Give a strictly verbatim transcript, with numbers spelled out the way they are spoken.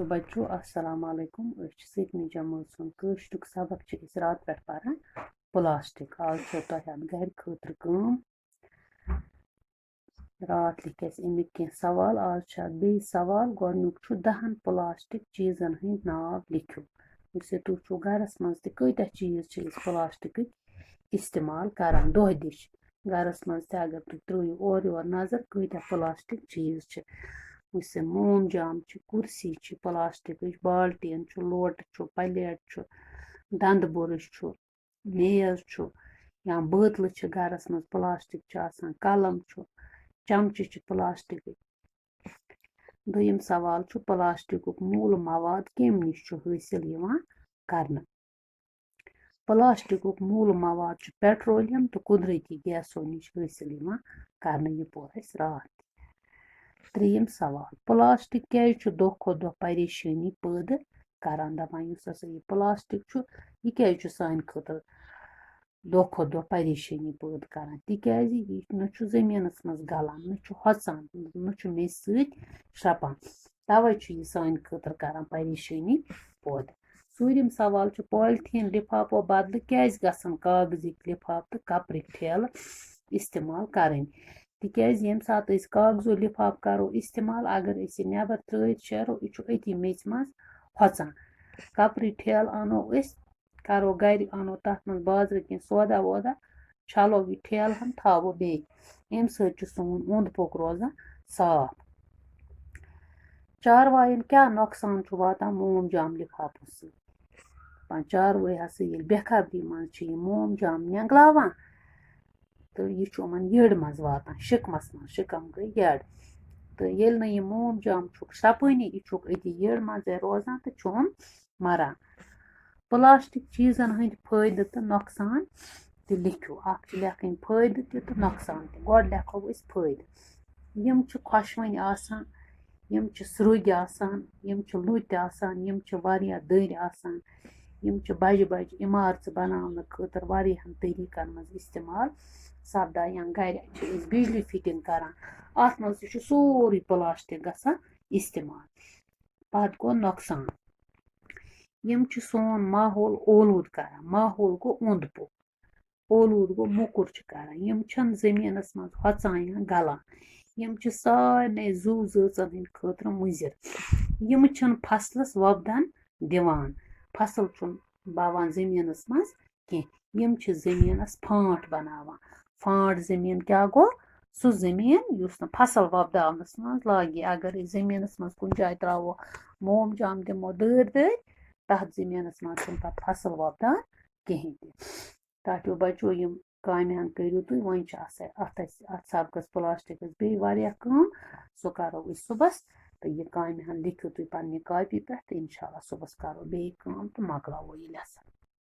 بچو، السلام علیکم۔ أسۍ چھِ سٔتمہِ جمٲژ ہُنٛد کٲشرُک سبق چھِ أسۍ راتہٕ پٮ۪ٹھ پران۔ پلاسٹک۔ آز چھو تۄہہِ اَتھ گرِ خٲطرٕ کٲم۔ راتھ لیکھۍ اَسہِ اَمِکۍ کینٛہہ سوال۔ آز چھِ اَتھ بیٚیہِ سوال۔ گۄڈٕنیُک چھُ، دَہَن پلاسٹک چیٖزَن ہٕنٛدۍ ناو لیکھِو۔ یُس یہِ تُہۍ چھُو گرَس منٛز تہِ، کۭتیٛاہ چیٖز چھِ أسۍ پلاسٹکٕکۍ استعمال کران دۄہ دِش؟ گرَس منٛز تہِ اگر تُہۍ ترٛٲیِو اورٕ یور نظر، کۭتیٛاہ پلاسٹک چیٖز چھِ۔ یُس یہِ موم جام چھِ، کُرسی چھِ پلاسٹکٕچ، بالٹیٖن چھُ، لوٹہٕ چھُ، پلیٹ چھُ، دَندٕ بُرٕش چھُ، میز چھُ، یا بٲتلہٕ چھِ گرَس منٛز پلاسٹک چھِ آسان، قلم چھُ، چمچہٕ چھِ پلاسٹکٕکۍ۔ دوٚیِم سوال چھُ، پلاسٹکُک موٗل مواد کَمہِ نِش چھُ حٲصِل یِوان کرنہٕ؟ پلاسٹکُک موٗل مواد چھُ پیٹرولیم تہٕ قدرتی گیسو نِش حٲصِل یِوان کرنہٕ۔ یہِ پوٚر اَسہِ راتھ تہِ۔ ترٛیٚیِم سوال، پلاسٹک کیٛازِ چھُ دۄہ کھۄتہٕ دۄہ پریشٲنی پٲدٕ کران؟ دَپان، یُس ہسا یہِ پلاسٹک چھُ، یہِ کیٛازِ چھُ سانہِ خٲطرٕ دۄہ کھۄتہٕ دۄہ پریشٲنی پٲدٕ کران؟ تِکیٛازِ یہِ نہ چھُ زٔمیٖنَس منٛز گلان، نہ چھُ ہۄژان، نہ چھُ میٚژِ سۭتۍ شرٛپان۔ تَوَے چھُ یہِ سانہِ خٲطرٕ کران پریشٲنی پٲدٕ۔ ژوٗرِم سوال چھُ، پالیٖتھیٖن لِفافو بدلہٕ کیٛازِ گژھن کاغذٕکۍ لِفافہٕ تہٕ کپرٕکۍ ٹھیلہٕ استعمال کرٕنۍ؟ تِکیٛازِ ییٚمہِ ساتہٕ أسۍ کاغذو لِفافہٕ کرو استعمال، اگر أسۍ یہِ نٮ۪بر ترٛٲوِتھ شیرو، یہِ چھُ أتی میٚژِ منٛز ہۄژان۔ کپرٕکۍ ٹھیلہٕ اَنو أسۍ، کرو گرِ، اَنو تَتھ منٛز بازرٕ کینٛہہ سودا وودا، چھَلو یہِ ٹھیلہٕ ہن، تھاوو بیٚیہِ۔ اَمہِ سۭتۍ چھُ سون اوٚنٛد پوٚک روزان صاف۔ چاروایَن کیٛاہ نۄقصان چھُ واتان موم جام لِفافَس سۭتۍ؟ دَپان، چاروٲے ہسا ییٚلہِ بے خبری منٛز چھِ یہِ موم جام نینگلاوان، تہٕ یہِ چھُ یِمَن یٔڈ منٛز واتان، شِکمَس منٛز، شِکَم گٔے یٔڈ۔ تہٕ ییٚلہِ نہٕ یہِ موم جام چھُکھ شرٛپٲنی، یہِ چھُکھ أتی یٔڈ منٛزٕے روزان تہٕ چھُ یِم مران۔ پلاسٹک چیٖزَن ہٕنٛدۍ فٲیدٕ تہٕ نۄقصان تہِ لیکھِو۔ اَکھ چھِ لیکھٕنۍ فٲیدٕ تہِ تہٕ نۄقصان تہِ۔ گۄڈٕ لیکھو أسۍ فٲیدٕ۔ یِم چھِ خۄشوٕنۍ آسان، یِم چھِ سرٛوگۍ آسان، یِم چھِ لُتۍ آسان، یِم چھِ واریاہ دٔرۍ آسان، یِم چھِ بَجہِ بَجہِ عمارژٕ بَناونہٕ خٲطرٕ واریاہَن طریٖقَن منٛز استعمال سَپدان۔ یا گَرِ چھِ أسۍ بجلی فِٹِنٛگ کَران، اَتھ منٛز تہِ چھُ سورُے پلاسٹک گژھان استعمال۔ پَتہٕ گوٚو نۄقصان۔ یِم چھِ سون ماحول اولوٗد کَران، ماحول گوٚو اوٚنٛد پوٚک۔ اولوٗد گوٚو، موٚکُر چھِ کَران۔ یِم چھِنہٕ زٔمیٖنَس منٛز ہۄژان یا گَلان۔ یِم چھِ سارنٕے زُو زٲژَن ہٕنٛدِ خٲطرٕ مُضِر۔ یِم چھِنہٕ فصلَس وۄپدَن دِوان۔ فصل چھُنہٕ بَوان زٔمیٖنَس منٛز کینٛہہ۔ یِم چھِ زٔمیٖنَس پھانٛٹ بَناوان۔ پھانٛٹ زٔمیٖن کیٛاہ گوٚو؟ سُہ زٔمیٖن یُس نہٕ فصل وۄپداونَس منٛز لاگہِ۔ اگر أسۍ زٔمیٖنَس منٛز کُنہِ جایہِ ترٛاوو موم جام، دِمو دٲرۍ دٲرۍ، تَتھ زٔمیٖنَس منٛز چھُنہٕ پَتہٕ فصل وۄپدان کِہیٖنۍ تہِ۔ ٹاٹھیو بچو، یِم کامہِ ہن کٔرِو تُہۍ۔ وۄنۍ چھِ آسان اَتھ اَسہِ، اَتھ سبقس پلاسٹکس بیٚیہِ واریاہ کٲم، سُہ کرو أسۍ صُبحس۔ تہٕ یہِ کامہِ ہن لیکھِو تُہۍ پننہِ کاپی پٮ۪ٹھ، تہٕ انشاءاللہ صُبحس کرو بیٚیہِ کٲم تہٕ مۄکلاوو یہِ lesson۔